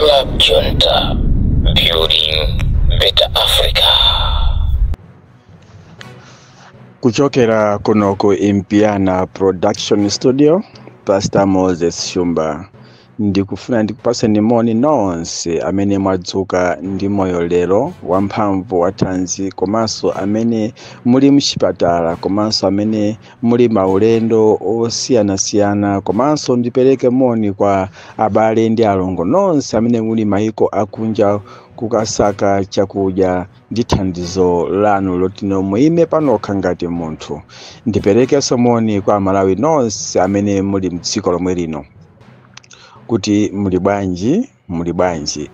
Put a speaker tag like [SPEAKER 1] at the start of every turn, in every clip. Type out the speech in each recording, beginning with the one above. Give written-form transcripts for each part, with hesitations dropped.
[SPEAKER 1] Club Junta, building better Africa.
[SPEAKER 2] Kuchokera kuno ku Impiana Production Studio, Pastor Moses Shumba, ndikufuna ndikupaseni moni nonse amene mwadzuka ndi moyo lero, wamphamvu, wathanzi, komanso amene muli mchipatala, komanso amene muli maulendo osiyanasiyana. Komanso ndipereke moni kwa abale ndi alongo nonse amene muli maiko akunja kukasaka chakudya ndi thandizo lanu lotino muime panokha ngati munthu. Ndiperekenso moni kwa Amalawi nonse amene muli mdziko lomwe lino, kuti muli bwanji? Muli bwanji?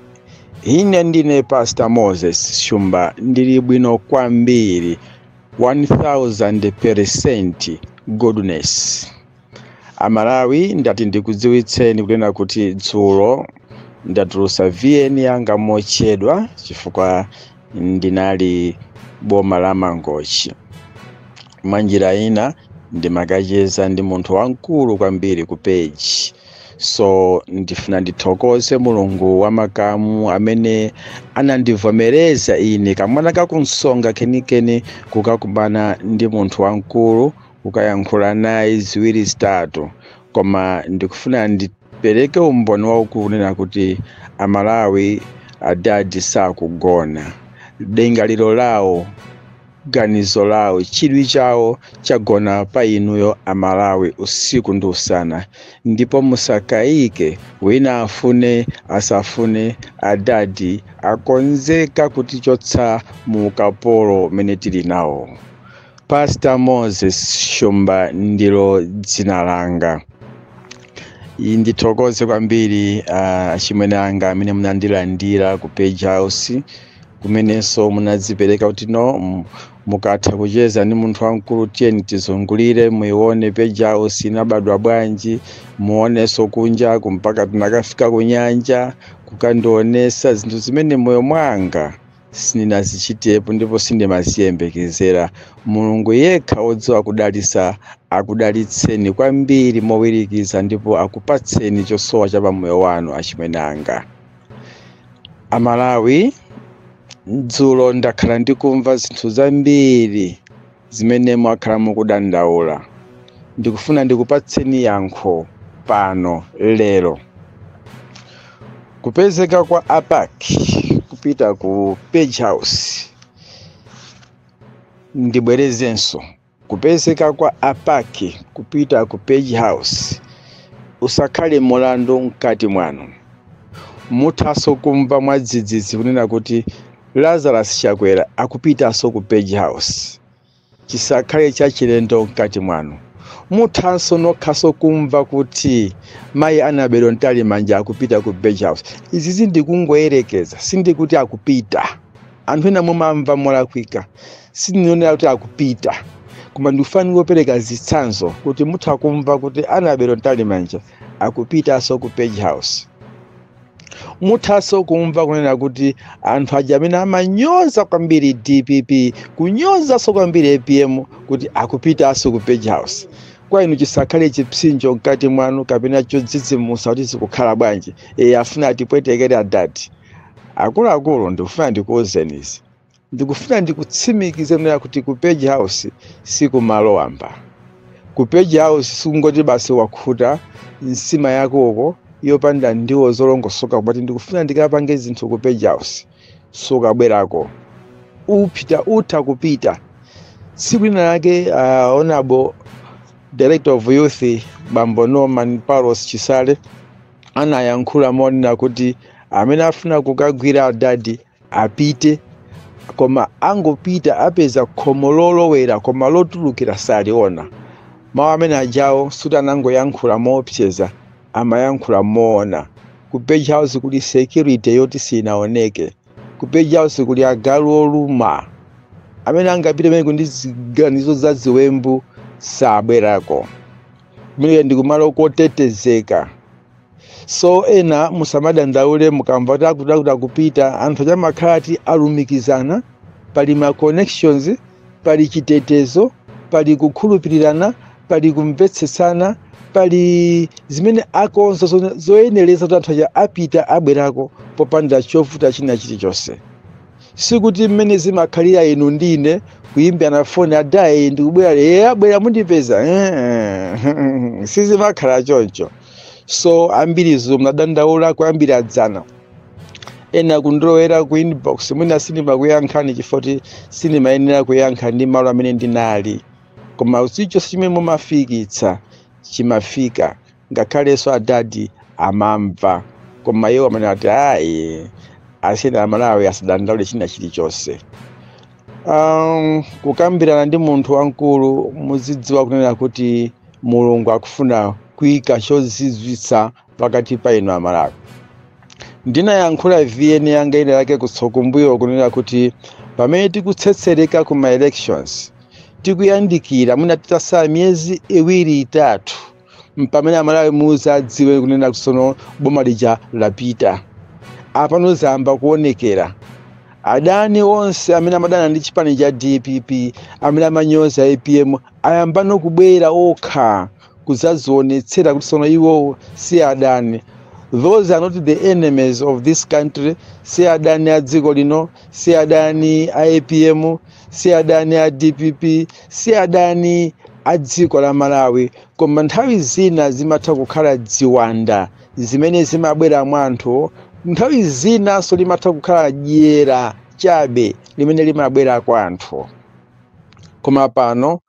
[SPEAKER 2] Ine ndine Pastor Moses Shumba, ndili bwino kwambiri, 1000% goodness. Amalawi, ndati ndikudziwitseni kunena kuti dzulo ndatulusa VN yanga mochedwa chifukwa ndinali boma la Mangochi. Mwanjira ina ndimakacheza ndi munthu wamkulu kwambiri ku page. So ndifuna ndithokoze Mulungu wamakamu amene anandivomereza ine kamwana kakunsonga kenikeni kukakumana ndi munthu wamkulu, kukayankhula naye ziwiri zitatu. Koma ndikufuna ndipereke umboni waukulu kunena kuti Amalawi, adadi sakugona. Lingaliro lawo, ganizo lawo, chidwi chawo chagona pa inuyo Amalawi usiku ndi usana. Ndipo musakayike, wina afune asafune, adadi akonzeka kutichotsa mu ukapolo umene tili nawo. Pastor Moses Shumba ndilo dzina langa. Ndithokoze kwambiri achimwene anga amene munandilandira ku Page House, kumenenso munadzipereka kuti no, mukatha kucheza ndi munthu wamkulu, tiyeni tizungulire, muione Page House inabadwa bwanji, muonenso kunja mpaka tinakafika ku nyanja, kukandionesa zinthu zimene moyo mwanga sindinazichitepo ndipo sindimaziyembekezera. Mulungu yekha wodziwa kudalitsa akudalitseni kwambiri mowirikiza ndipo akupatseni chosowa cha pamoyo wanu, achimwene anga. Amalawi, dzulo ndakhala ndikumva zinthu zambiri zimene mwakhala mukudandaula. Ndikufuna ndikupatseni yankho pano lero. Kupezeka kwa a PAC kupita ku Page House, ndibwerezenso, kupezeka kwa a PAC kupita ku Page House usakhale mulandu mkati mwanu. Muthanso kumva mwadzidzidzi kunena kuti Lazarus Chakwera akupitanso ku Page House, chisakhale chachilendo mkati mwanu. Muthanso nokhaso kumva kuti mayi Annabel Mtalimanja akupita ku Page House. Izi sindikungoyerekeza, sindikuti akupita. Anthu ena mumamva molakwika. Sindinonera kuti akupita, koma ndikufanira kupereka zitsanzo kuti mutha kumva kuti Annabel Mtalimanja akupitanso ku Page House. Muthanso kumva kunena kuti anthu aja amene amanyoza kwambiri DPP, kunyozanso kwambiri APM, kuti akupitanso ku Page House. Kwa inu chisakhale chipsinjo mkati mwanu kapena chodzidzimutsa kuti zikukhala bwanji, e, afuna atipwetekere adadi. Akuluakulu, ndikufuna ndikuwuzeni izi, ndikufuna ndikutsimikize kunena kuti ku Page House sikumalo wamba. Ku Page House sikungoti basi wakhuta nsima yakoko yopanda ndiwo zolongosoka kuti ndikufuna ndikapange zinthu ku Page House. Sukabwerako, upita, utha kupita tsiku lina lake. Honorable Director of Youth Bambo Norman Paulos Chisale anayankhula monena kuti amene afuna kukagwira adadi apite, koma angopita apeza khomo lolowera koma lotulukira saliona. Mawu amene ajawo suti anangoyankhula moopseza, amayankhula moona. Ku Page House kuli security yoti sinaoneke. Ku Page House kuli agalu oluma amene angapite pamene ndi ziganizo za ziwembu sabwerako. Kumene ndi kumalo kotetezeka. So ena musamadandaule mukamva kuti akuti akuti akupita. Anthu amakhala ati alumikizana, pali ma connections, pali chitetezo, pali kukhulupirirana, pali kumvetsetsana. Pali zimene akonza zoyenereza kuti anthu aja apita abwerako popanda chovuta china chilichonse. Sikuti mmene zimakhalira inu ndine kuyimbirana foni, "Adayi, ndikubwera." "E, abwera, mundipeza." Sizimakhala choncho. So ambirizo mnadandaula kuyambira dzana, ena kundilowera ku inbox. Mwina sindimakuyankhani chifukwa kuti sindimayenera kuyankha ndi malo amene ndinali, koma chilichonse chimene mumafikitsa chimafika, ngakhalenso adadi amamva. Koma iwo amene ati ayi, asiyeni Amalawi asadandaule china chilichonse. Kukambirana ndi munthu wamkulu, muzidziwa kunena kuti Mulungu akufuna kuyika chozizwitsa pakati pa inu Amalawi. Ndinayankhula VN yanga ina yake kutsokumbuyo kunena kuti pamene tikutsetsereka ku ma elections, tikuyandikira, mwina titasala miyezi 2, 3, mpamene Amalawi muzadziwe kunena kusono boma lija lapita. Apano zamba kuonekera. Adani onse amene amadana ndi chipani cha DPP, amene amanyoza APM, ayambano kubwera okha kuzazionetsera kuti sono iwo si adani. Those are not the enemies of this country. Si adani a dziko lino, si adani a APM, si adani a DPP, si adani a dziko la Malawi. Koma nthawi zina zimatha kukhala ziwanda zimene zimabwera mwa anthu. Nthawi zinanso limatha kukhala dyera chabe limene limabwera kwa anthu. Koma pano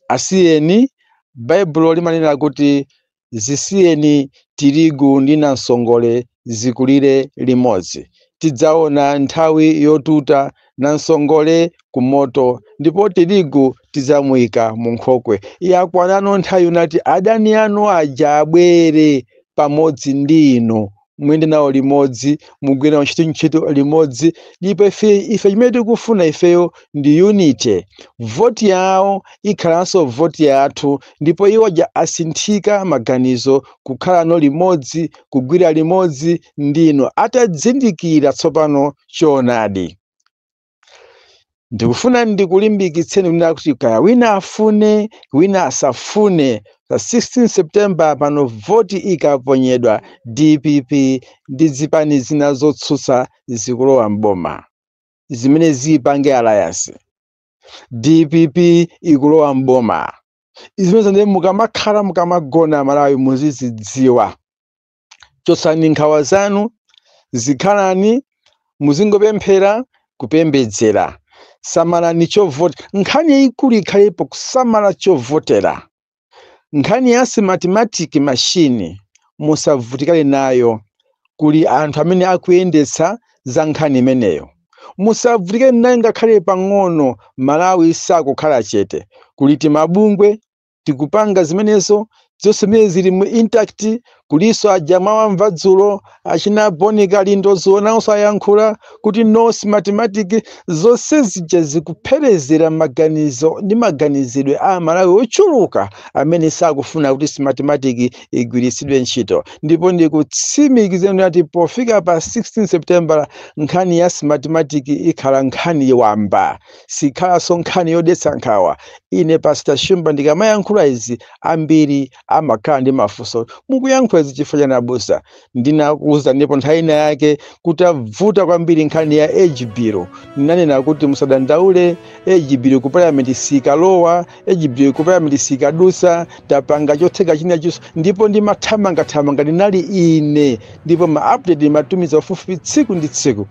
[SPEAKER 2] asiyeni. Baibulo limanena kuti zisiyeni tirigu ndi namsongole zikulire limodzi, tidzaona nthawi yotuta namsongole ku moto ndipo tirigu tidzamuyika mu nkhokwe. Yakwanano nthawi yonati adani anu aja abwere pamodzi ndi inu, muyende nawo limodzi, mugwire nawo ntchito limodzi. Ndipo ife chimene tikufuna ifeyo ndi unity. Voti yawo ikhalanso voti yathu, ndipo iwo aja asinthika maganizo kukhalano limodzi, kugwira limodzi ndinu, atadzindikira tsopano choonadi. Ndikufuna ndikulimbikitseni kunena kuti kaya wina afune, wina asafune, pa 16 September pano voti ikaponyedwa, DPP ndi zipani zina zotsutsa zikulowa mboma zimene zipange alliance. DPP ikulowa mboma. Zimene ndiye mukamakhala, mukamagona, Malawi muzizidziwa. Chotsani nkhawa zanu, zikhalani muzingopemphera, kupembedzera. Samalani chovota. Nkhani yayikulu ikhalepo kusamala chovotera. Nkhani ya Smartmatic machine musavutikane nayo, kuli anthu amene akuyendetsa za nkhani imeneyo. Musavutikane nayo ngakhale pang'ono. Malawi sakukhala chete, kuli timabungwe tikupanga zimenezo, zonse zimene zili mu intact. Kuliso aja mwawamva dzulo, achina Boni Kalindo, nawonso ayankhula kuti no Smartmatic. Zonse zija zikupherezera maganizo ndi maganizidwe a Malawi ochuluka amene sakufuna kuti Smartmatic igwiritsidwe ntchito. Ndipo ndikutsimikizeni kuti pofika pa 16 September nkhani ya Smartmatic ikhala nkhani wamba, sikhalanso nkhani yodetsa nkhawa. Ine Pastor Shumba ndikamayankhula izi, ambiri amakhala ndi mafunso: "Mukuyankhula izi chifukwa chani, abusa?" Ndinakuwuza ndipo nthawi ina yake kutavuta kwambiri nkhani ya age bill, ndinanena kuti musadandaule, age bill ku parliament sikalowa, age bill ku parliament sikadusa, tapanga chotheka china chonse. Ndipo ndimathamangathamanga, ndinali ine, ndipo ma update ndimatumiza pafupifupi tsiku ndi tsiku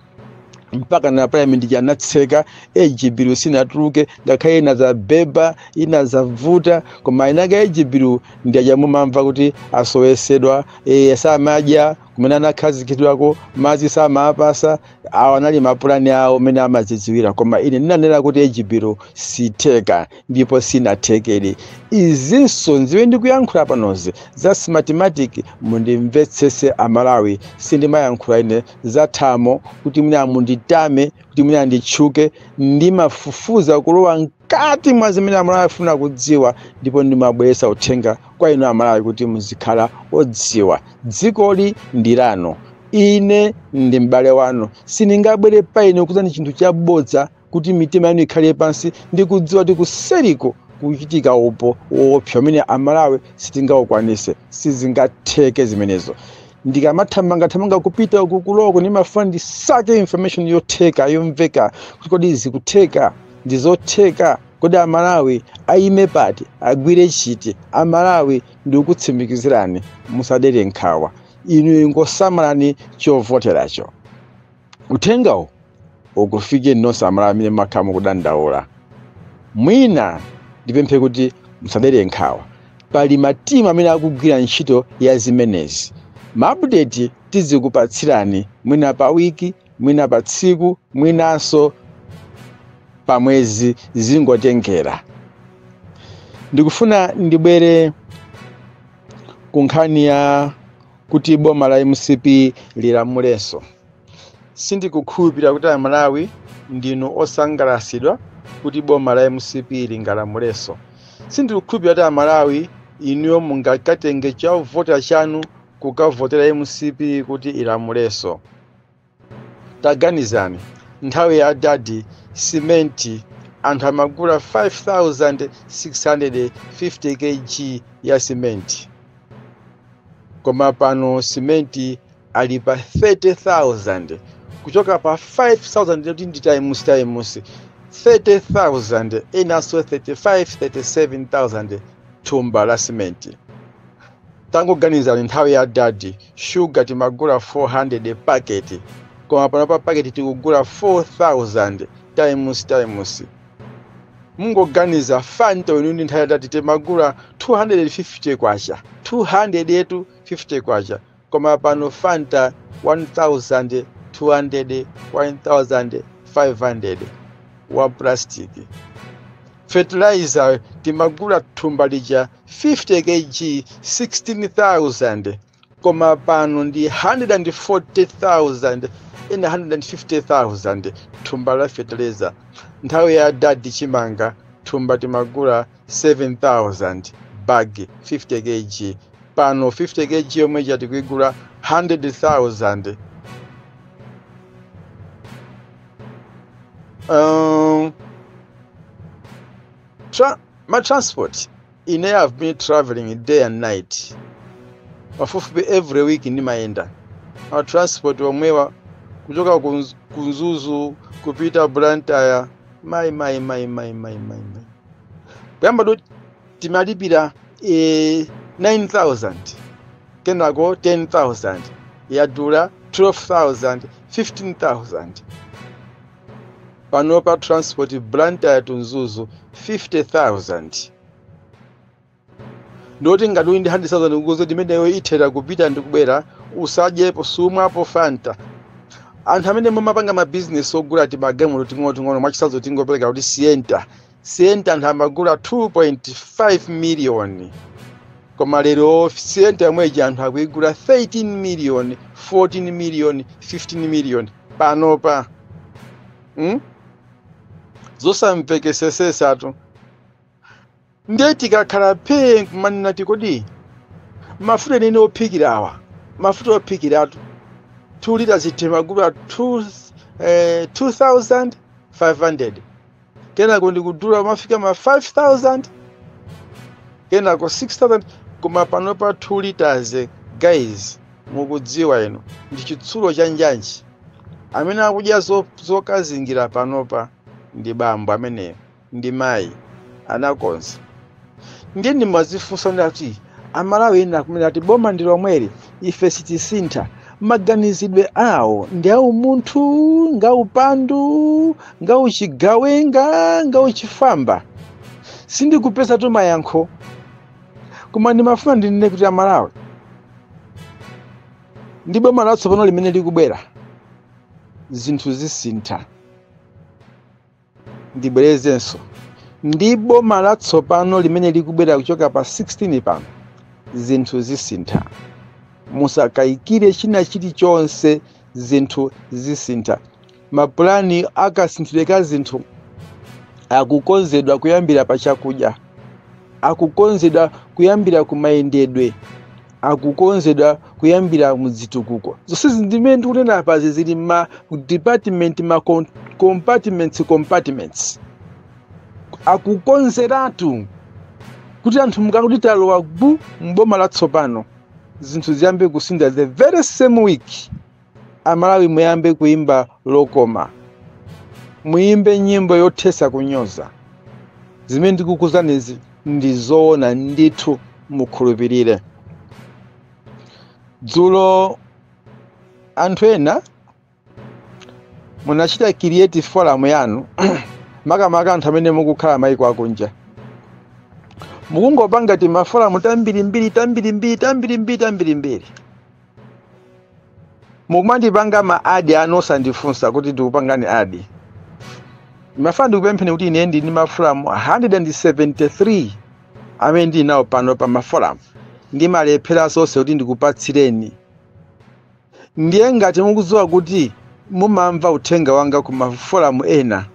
[SPEAKER 2] mpaka na parliament janatseka, age bill sinatuluke. Ngakhale ina zabeba, ina zavuta, koma inaka age bill ndi aja mumamva kuti asowesedwa, samadya kumene anakhazikidwako, madzi samapasa. Awa anali mapulani awo amene amazidziwira. Koma ine ndinanena kuti age bill sitheka, ndipo sinathekere. Izinso nziwe ndikuyankhula panozi za Smartmatic, mundimvetsese Amalawi, sindimayankhula ine za thamo kuti mwina munditame, kuti mwina nditchuke. Ndimafufuza kulowa mkati mwa zimene Amalawi afuna kudziwa, ndipo ndimabweretsa uthenga kwa inu Amalawi kuti muzikhala odziwa. Dzikoli ndi lanu, ine ndi m'bale wanu. Sindingabwere pa ine kuzani chinthu chabodza kuti mitima yanu ikhale pansi. Ndikudziwa kuti kuseriko Kuchitika upo woopsa umene Amalawi sitingawukwanise, sizingatheke zimenezo. Ndikamathamangathamanga kupita uku kuloko, ndimafuna ndisake information yotheka, yomveka, kuti kodi zikutheka, ndizotheka? Kodi Amalawi ayime pati, agwire chiti? Amalawi, ndikutsimikizirani, musadere nkhawa, inu ingosamalani chovoteracho. Uthengawo ukufike nonse Amalawi amene makhala mukudandaula. Mwina ndipemphe kuti musadere nkhawa, pali matimu amene akugwira ntchito ya zimenezi. Ma update tizikupatsirani, mwina pa wiki, mwina pa tsiku, mwinanso pa mwezi, zingotengera. Ndikufuna ndibwere ku nkhani ya kuti boma la MCP lilamulenso. Sindikukhulupirira kuti Amalawi ndinu osangalasidwa kuti boma la MCP lingalamulenso. Sindikukhulupirira kuti Amalawi inuyo mungakatenge chovota chanu kukavotera MCP kuti ilamulenso. Taganizani, nthawi ya adadi simenti anthu amagula 5650 kg ya simenti, koma pano simenti ali pa 30,000, kuchoka pa 5000, kuti ndi times times 30,000, enanso 35 37,000 thumba la simenti. Tangoganizani, nthawi ya dadi shuga timagula 400 paketi, koma pano pa paketi tikugula 4000, times times. Mungoganiza, Fanta inu ndi nthawi ya dadi timagula 250 kwacha, 200 yetu 50 kwacha, koma pano Fanta 1200, 1500 wa plastic. Fertilizer timagula thumba lija 50 kg 16,000, koma pano ndi 140,000 ina 150,000 thumba la fertilizer. Nthawi ya dadi chimanga thumba timagula 7000 bag 50 kg, pano 50 kg yomwe ija tikuigula 100,000. Ma transport, ine have been traveling day and night, pafupifupi every week ndimayenda ma transport omwewa kuchoka ku Mzuzu kupita Blantyre. Mai mai mai mai mai mai mai, kuyamba tu timalipira 9000, kenako 10,000, yadula 12,000, 15,000. Pano pa transport Blantyre to Mzuzu 50,000. Ndoti ngati uli ndi 100,000, ukuze imeneyo ithera kupita ndi kubwera, usadyepo, sumwapo Fanta. Anthu amene mumapanga mabizinesi ogula timagalimoto ting'onoting'ono, mwachitsanzo tingopereka kuti Sienta, Sienta anthu amagula 2.5 million, koma lero Sienta yomweji anthu akuigula 13 million, 14 million, 15 million panopa. Zosamvekesesesatu. Ndiye tikakhala phee nkumanena ti kodi mafuta ene ophikira awa, mafuta ophikiratu 2 liters timagula 2, 2500, kenako ndikudula mafika ma 5000, kenako 6000, koma panopa 2 liters, guys, mukudziwa ino ndi chitsulo cha njanji. Amene akudya zokazingira panopa ndi bambo ameneyo ndi mayi anakonza. Ndiye ndimazifunsa ndati Amalawi ena akumene ati boma ndi lomweli, ife sitisintha, maganizidwe awo ndi aumunthu, ngaupandu, ngauchigawenga, ngauchifamba? Sindikupeza tu mayankho, koma ndimafuna ndinene kuti Amalawi, ndi boma latsopano limene likubwera, zinthu zisintha. Ndibwerezenso, ndi boma latsopano limene likubwera kuchoka pa 16 pano, zinthu zisintha. Musakayikire china chilichonse, zinthu zisintha. Mapulani akasinthidwe ka zinthu akukonzedwa kuyambira pa chakudya, akukonzedwa kuyambira ku mayendedwe, akukonzedwa kuyambira muzitukuko zonse. Ndimene ndikunena apazi zili ma department, ma compartments, compartments. Akukonzeratu kuti anthu mukakuti talowa gu mboma latsopano, zinthu ziyambe kusintha. The very same week, Amalawi muyambe kuimba lokoma, muyimbe nyimbo yothesa kunyoza. Zimene ndikukuzanizi ndi zoona ndithu, mukhulupirire. Dzulo anthu ena munachita create forum yanu, makamaka anthu amene mukukhala maiko akunja, mukungopanga tima forum tambirimbiri, tambirimbiri, tambirimbiri, tambirimbiri. Mukumandipanga ma add anu osandifunsa kuti ndikupangani add. Ndimafuna ndikupempheni kuti ine ndili ndi ma forum 173 amene ndili nawo pano pa ma forum, ndimalephera zonse kuti ndikupatsireni. Ndiye ngati mukudziwa kuti mumamva uthenga wanga ku ma forum ena,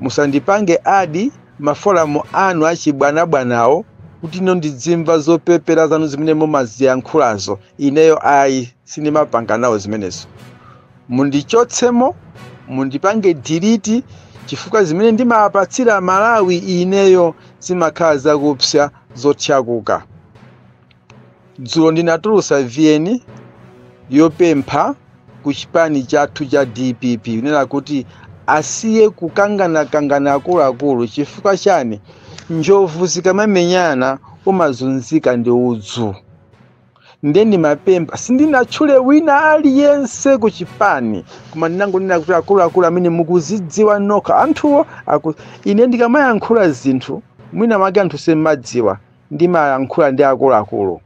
[SPEAKER 2] musandipange add ma forum anu achibwanabwanawo kuti ino ndidzimva zopepera zanu zimene mumaziyankhulazo. Ineyo ayi, sindimapanga nawo zimenezo. Mundichotsemo, mundipange delete, chifukwa zimene ndimapatsira Malawi ineyo zimakhala zakupsa, zothyakuka. Dzulo ndinatulusa VN yopempha ku chipani chathu cha DPP, kunena kuti asiye kukanganakangana akuluakulu. Chifukwa chani? Njovu zikamamenyana umazunzika ndi udzu. Ndiye ndimapempha, sindinatchule wina aliyense ku chipani, koma ndinangonena kuti akuluakulu amene mukuzidziwa nokha anthuwo ine ndikamayankhula zinthu, mwina mwake anthu simmadziwa, ndimayankhula ndi akuluakulu,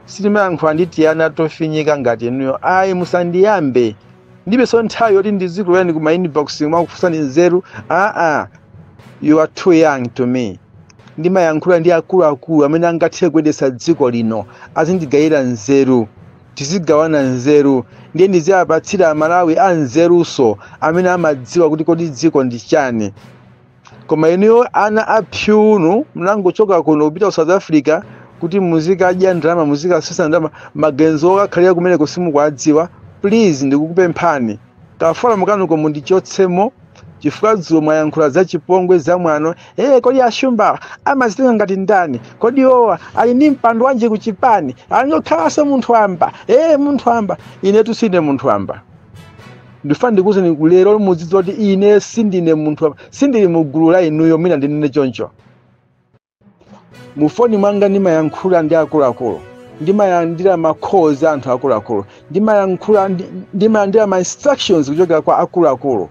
[SPEAKER 2] sindimayankhula ndi tiyana tofinyika ngati inuyo ayi. Musandiyambe, ndibenso nthawi yoti ndizikulani kuma inbox mwakufunsani nzeru. Aa, you are too young to me. Ndimayankhula ndi akuluakulu amene angathe kuyendetsa dziko lino, azindigayira nzeru, tizigawana nzeru. Ndiye ndiziapatsira Amalawi anzeruso amene amadziwa kuti kodi dziko ndi chani. Koma inuyo ana apyunu mnangochoka kuno kupita ku South Africa kuti muzikadya ndalama, muzikasesa ndalama, magenzo okakhalira kumeneko simukuwadziwa. Please, ndikukupemphani, ka forum kanuko mundichotsemo, chifukwa dzulo mwayankhula za chipongwe, za mwano. Hey, kodi Ashumba amazitenga ngati ndani? Kodi owa ali ndi mpando wanji ku chipani? Angokhalanso munthu wamba. Hey, munthu wamba. Inetu sindine munthu wamba. Ndifuna ndikuwuzeni lero, mudzidziwa kuti ine sindine munthu wamba, sindili mu gulu la inuyo. Mwina ndinene choncho, mufoni mwanga ndimayankhula ndi akuluakulu, ndimalandira ma calls a anthu akuluakulu, ndimayankhula, ndimalandira ma instructions kuchokera kwa akuluakulu.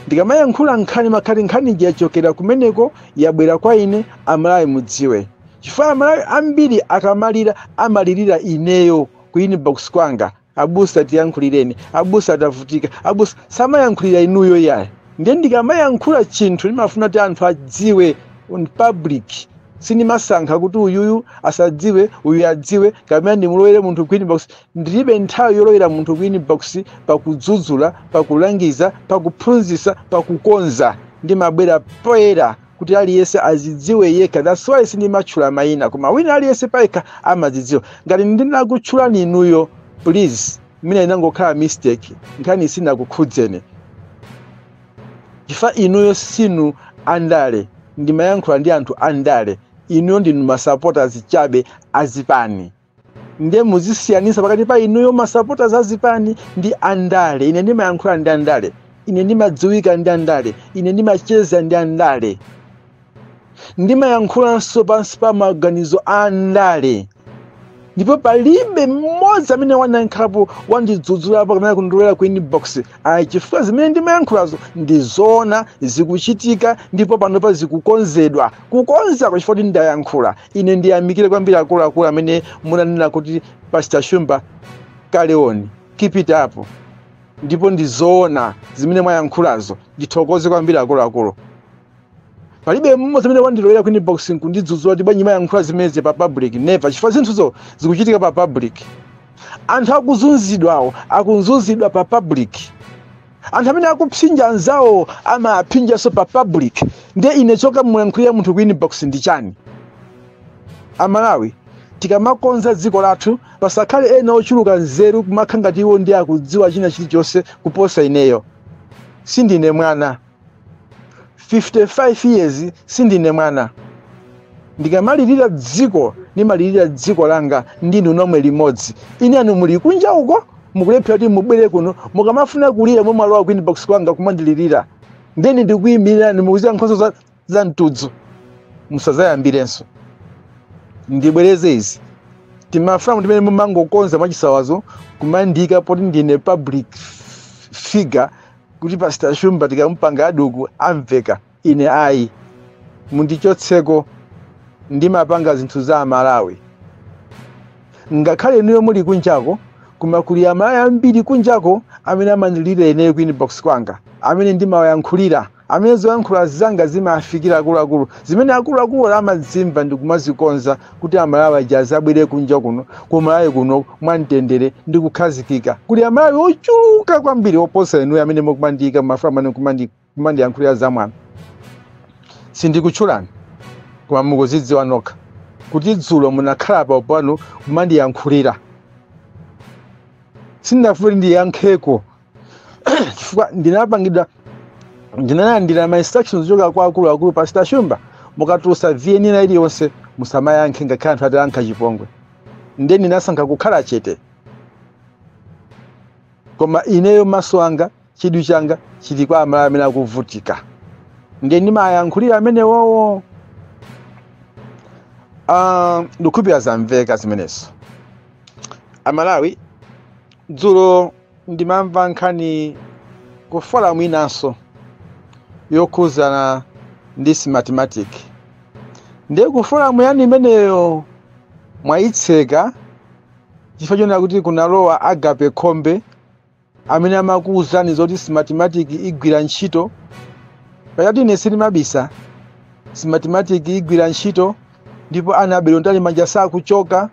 [SPEAKER 2] Ndikamayankhula nkhani, makhati nkhani yachokera kumeneko, yabwera kwa ine. Amalawi mudziwe, chifukwa Amalawi ambiri akamalira amalirira ineyo ku inbox kwanga: "Abusa, tiyankhulireni. Abusa, tavutika. Abusa." Samayankhulira inuyo yayi. Ndiye ndikamayankhula chinthu ndimafuna kuti anthu adziwe on public. Sindimasankha kuti uyuyu asadziwe, uyu adziwe, kapena ndimulowere munthu ku inbox. Ndilibe nthawi yolowera munthu ku inbox pakudzudzula, pakulangiza, pakuphunzitsa, pakukonza. Ndimabwera poyera kuti aliyense azidziwe yekha. That's why sindimatchula mayina, koma wina aliyense payekha amazidziwa. Ngati ndinakutchulani inuyo, please, mina inangokhala mistake, nkhani sinakukhudzeni, chifukwa inuyo sinu andale. Ndimayankhula ndi anthu andale, inuyo ndinu ma supporters chabe azipani. Ndiye muzisiyanisa pakati pa inuyo ma supporters azipani ndi andale. Ine ndimayankhula ndi andale, ine ndimadziwika ndi andale, ine ndimacheza ndi andale, ndimayankhulanso pansi pa maganizo a andale. Ndipo palibe mmodzi amene wanayankhapo, wandidzudzulapo kapena kundilowera ku inbox ayi, chifukwa zimene ndimayankhulazo ndi zoona, zikuchitika, ndipo panopa zikukonzedwa, kukonza chifukwa kuti ndayankhula ine. Ndiyamikire kwambiri akuluakulu amene munanena kuti, "Pastor Shumba, carry on, keep it up, ndipo ndi zoona zimene mwayankhulazo." Ndithokoze kwambiri akuluakulu. Palibe mmodzi amene wandilowera ku inbox nkundidzudzula kuti bwanji mayankhula zimenezi pa public. Never, chifukwa zinthuzo zikuchitika pa public. Anthu akuzunzidwawo akuzunzidwa pa public, anthu amene akupsinja anzawo amapsinjanso pa public. Ndiye ine choka muyankhulira munthu ku inbox ndi chani? Amalawi, tikamakonza dziko lathu, pasakhale ena ochuluka nzeru kumakhala ngati iwo ndi akudziwa china chilichonse kuposa ineyo. Sindine mwana. 55 years, sindine mwana. Ndikamalirira dziko, ndimalirira dziko langa ndinu nomwe limodzi. Ine anu muli kunja uko, mukulephera kuti mubwere kuno. Mukamafuna kulira, mumalowa ku inbox kwanga kumandilirira, ndeni ndikuyimirira, mukuziya nkhoso za mtudzu. Musazayambirenso. Ndibwereze izi: timafuna timene mumangokonza mwachisawazo kumandika poti ndine public figure, kuti Pastor Shumba tikampanga aduku amveka. Ine ayi, mundichotseko. Ndimapanga zinthu za Amalawi. Ngakhale inuyo muli kunjako, koma kuli Amalawi ambiri kunjako amene amandilira ineyo ku inbox kwanga, amene ndimawayankhulira, amene zoyankhula zanga zimafikira akuluakulu, zimene akuluakulu amadzimva ndikumazikonza kuti Amalawi aja azabwere kunja kuno, kumalawi kuno, mwamtendere ndi kukhazikika. Kuli Amalawi ochuluka kwambiri oposa inuyo amene mukumandiyika mumafuna amene kumandiyankhulira zamwano. Sindikutchulani, koma mukuzidziwa nokha kuti dzulo munakhala pa pano kumandiyankhulira. Sindinafune ndiyankheko chifukwa ndinapangidwa, ndinalandira ma instructions kuchoka kwa akuluakulu: "Pastor Shumba, mukatulutsa VN ina iliyonse musamayankhe, ngakhale anthu atayankha chipongwe." Ndiye ndinasankha kukhala chete, koma ineyo maso anga, chidwi changa chili kwa Amalawi amene akuvutika, ndiye ndimayankhulira amenewowo. Ndikukhulupirira zamveka zimenezo. Amalawi, dzulo ndimamva nkhani ku forum inanso yokhuzana ndi Smartmatic. Ndiye ku forum yanu imeneyo mwayitseka chifukwa chonena kuti kunalowa Agape Khombe amene amakuwuzani zoti Smartmatic igwira ntchito. Pachati ine sindimabisa, Smartmatic igwira ntchito, ndipo Annabel Mtalimanja sakuchoka,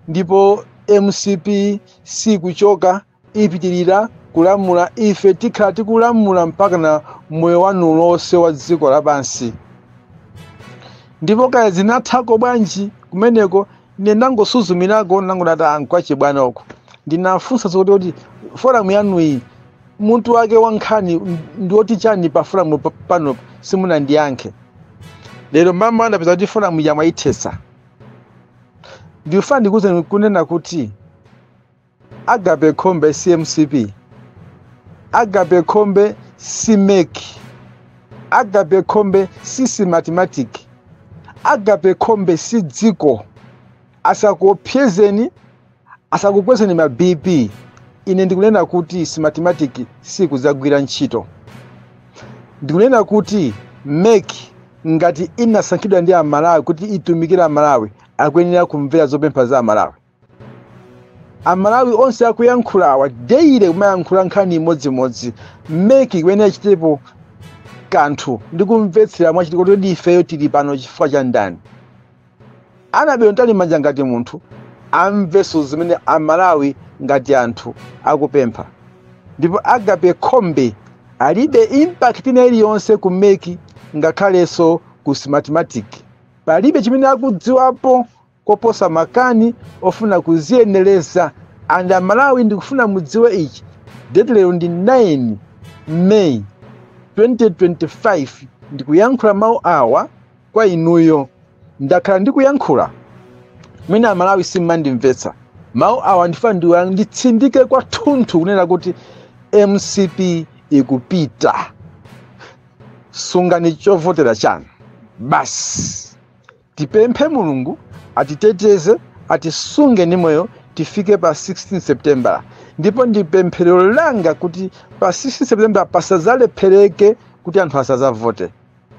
[SPEAKER 2] ndipo MCP sikuchoka, ipitirira kulamula. Ife tikhala tikulamula mpaka na moyo wanu lonse wa dziko lapansi. Ndipo kaya zinathako bwanji kumeneko, ine ndangosuzumirako, ndangonati ankwachibwana uko. Ndinafunsa zoti kuti forum yanuyi mutu wake wa nkhani ndiwoti chani pa forum pano? Simunandiyankhe. Lero mama andapeza kuti forum yamwayithesa. Ndikufuna ndikuwuzeni kunena kuti Agape Khombe si MCP, Agape Khombe si MEC, Agape Khombe si Smartmatic, Agape Khombe si dziko. Asakuopsezeni, asakukwezeni ma BP. Ine ndikunena kuti Smartmatic sikudzagwira ntchito. Ndikunena kuti MEC, ngati inasankhidwa ndi Amalawi kuti itumikire Amalawi, akuyenera kumvera zopempha za Amalawi. Amalawi onse akuyankhula awa daily, kumayankhula nkhani imodzimodzi. MEC ikuyenera ichitepo kanthu ndi kumvetsera mwachiti kuti ifeyo tili pano chifukwa cha ndani. Annabel Mtalimanja ngati munthu amvenso zimene Amalawi ngati anthu akupempha. Ndipo Agape Khombe alibe impact ina iliyonse ku MEC, ngakhalenso ku Smartmatic. Palibe chimene akudziwapo koposa makani ofuna kuziyenereza. And Amalawi, ndikufuna mudziwe ichi: date lero ndi 9 May 2025. Ndikuyankhula mawu awa kwa inuyo. Ndakhala ndikuyankhula, mwina Amalawi simmandimvetsa. Mawu awa ndifuna nditsindike kwathunthu kunena kuti MCP ikupita. Sungani chovotera chanu basi. Tipemphe Mulungu atiteteze, atisunge ndi moyo, tifike pa 16 September. Ndipo ndi pemphero langa kuti pa 16 September pasazalephereke kuti anthu asazavote,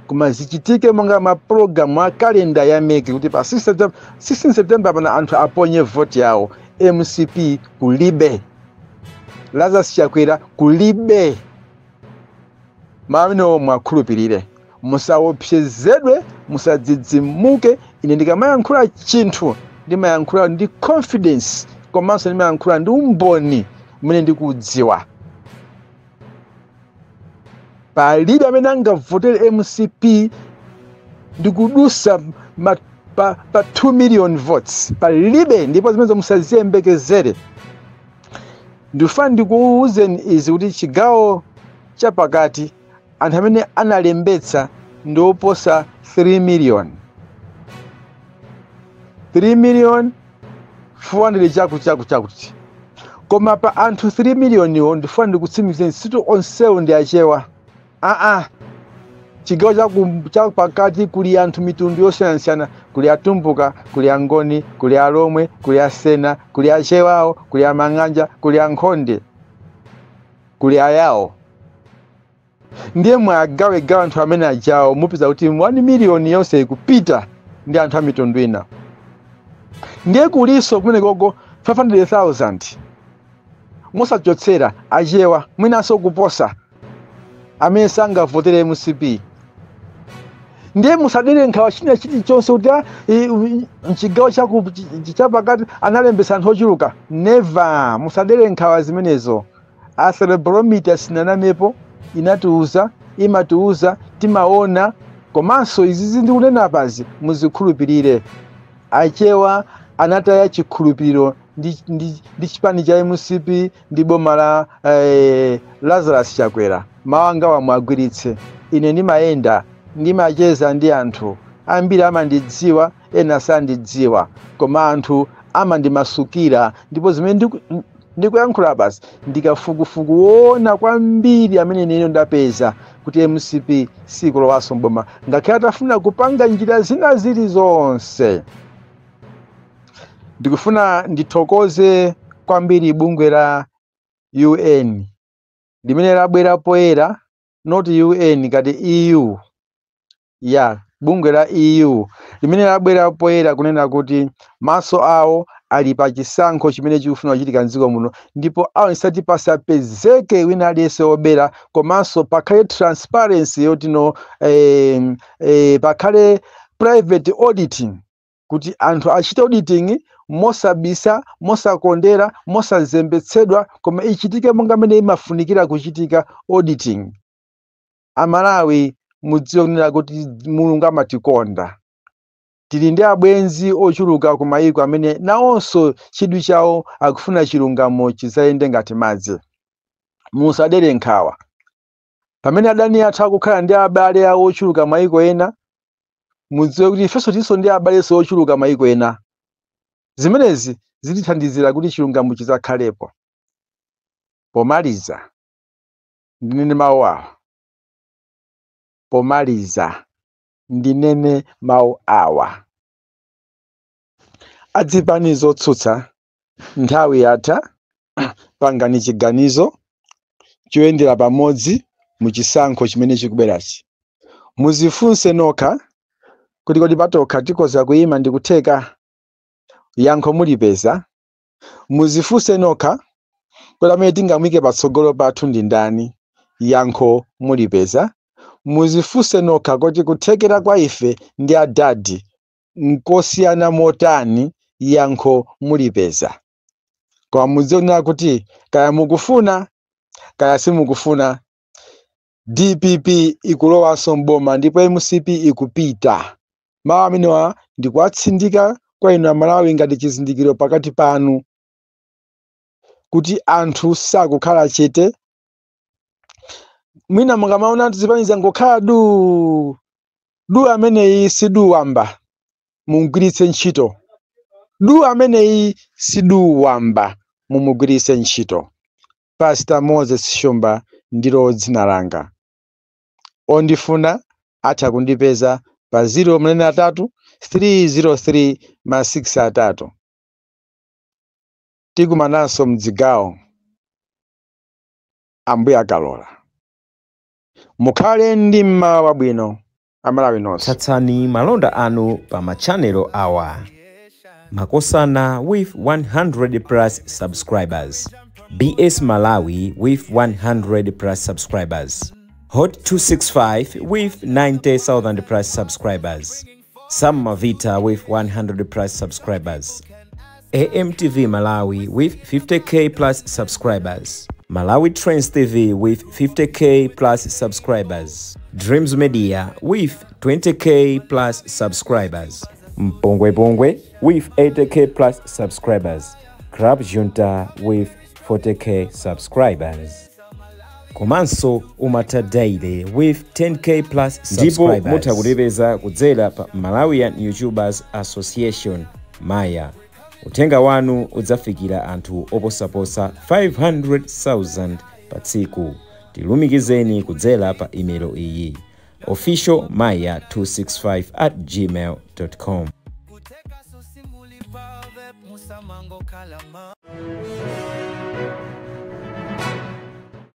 [SPEAKER 2] koma zichitike monga mapulogalamu a kalenda ya MEC, kuti pa 16 September, 16 September pana anthu aponye voti yawo. MCP kulibe, Lazarus Chakwera kulibe. Mawu mwakhulupirire, musaopsezedwe, musadzidzimuke. Ine ndikamayankhula chinthu, ndimayankhula ndi confidence, komanso ndimayankhula ndi umboni umene ndikudziwa. Palibe amene angavotere MCP ndikudusa pa 2 million votes, palibe. Ndipo zimenezo musaziyembekezere. Ndikufuna ndikuwuzeni izi kuti chigawo chapakati Anthu amene analembetsa ndi oposa 3 million, 3 million 400 chakuti chakuti chakuti. Koma pa anthu 3 million iwo, ndifuna ndikutsimikizeni, situ onsewo ndi Achewa, aa. Chigawo chapakati kuli anthu mitundu yosiyanasiyana. Kuli Atumbuka, kuli Angoni, kuli Alomwe, kuli Asena, kuli Achewawo, kuli Amang'anja, kuli Ankhonde, kuli Ayawo. Ndiye mwagawegawa anthu amene ajawo, mupeza kuti 1 miliyoni yonse ikupita ndi anthu a mitundu ina. Ndiye kuliso kumene koko 500,000 musachotsera Achewa, mwinanso kuposa, amene sangavotere MCP. Ndiye musadere nkhawa china chilichonse kuti mchigawo chapakati analembesa anthu ochuluka. Never, musadere nkhawa zimenezo. Afrobarometer sinanamepo, inatiuza, imatiuza, timaona. Komanso izizi ndikunena pazi muzikhulupirire. Achewa anataya chikhulupiriro ndi chipani cha MCP ndi boma la Lazarus Chakwera. Mawu anga wamwagwiritse. Ine ndimayenda, ndimacheza ndi anthu ambiri, amandidziwa, ena sandidziwa, koma anthu amandimasukira. Ndipo zimene ndikuyankhula basi ndikafukufuku woona kwambiri amene ine ndapeza kuti MCP sikulowanso mboma, ngakhale atafuna kupanga njira zina zilizonse. Ndikufuna ndithokoze kwambiri bungwe la UN limene labwera poyera, not UN, kati EU ya bungwe la EU limene labwera poyera kunena kuti maso awo ali pa chisankho chimene chikufuna kuchitika mdziko muno, ndipo awo isati pasapezeke wina aliyense wobera, komanso pakhale transparency yotino pakhale private auditing, kuti anthu achite auditing mosabisa, mosakondera, mosazembetsedwa, koma ichitike monga mmene imafunikira kuchitika auditing. Amalawi, mudziwe kunena kuti Mulungu amatikonda. Tili ndi abwenzi ochuluka ku mayiko amene nawonso chidwi chawo akufuna chilungamo chizayende ngati madzi. Musadere nkhawa pamene adani athu akukhala ndi abale awo ochuluka mayiko ena. Mudziwe kuti ifenso tilinso ndi abalenso ochuluka mayiko ena. Zimenezi zitithandizira kuti chilungamo chizakhalepo. Pomaliza ndinene mawu awa, pomaliza ndinene mawu awa: adzipani zotsutsa, nthawi yatha. Pangani chiganizo choyendera pamodzi mu chisankho chimene chikubwerachi. Muzifunse nokha kuti kodi patokha tikhoza kuyima ndi kutheka? Yankho mulipeza. Muzifunse nokha kuti amene tingamuyike patsogolo pathu ndi ndani? Yankho mulipeza. Muzifunse nokha kuti kuthekera kwa ife ndi adadi nkosiyana motani? Yankho mulipeza. Koma mudziona kuti kaya mukufuna kaya simukufuna, DPP ikulowanso mboma ndipo MCP ikupita. Mawu amenewa ndikuwatsindika kwa inu Amalawi ngati chizindikiro pakati panu kuti anthu sakukhala chete. Mwina mukamaona anthu zipani zangokhala du du, ameneyi si du wamba, mumugwiritse ntchito. Du ameneyi si du wamba, mumugwiritse ntchito. Pastor Moses Shumba ndilo dzina langa. Ondifuna atha kundipeza pa 0 3 303 ma 6 atatu. Tikumananso mdzigawo, Ambuye akalola. Mukhale ndi mmawa wabwino, Amalawi nonse.
[SPEAKER 3] Tsatsani malonda anu pa machanelo awa: Makosana with 100 plus subscribers, BS Malawi with 100 plus subscribers, Hot 265 with 90,000 plus subscribers, Sam Mavita with 100 plus subscribers, AMTV Malawi with 50K plus subscribers, Malawi Trends TV with 50K plus subscribers, Dreams Media with 20K plus subscribers, Mpongwe Pongwe with 80K plus subscribers, Crab Junta with 40K subscribers. Komanso Umata Daily with 10K plus ndipo mutha kutipeza kudzera pa Malawian YouTubers Association, Maya. Uthenga wanu udzafikira anthu oposaposa 500,000 pa tsiku. Tilumikizeni kudzera pa imelo iyi: officialmaya265@gmail.com.
[SPEAKER 4] Kuteka susimuli pave musamango kalama.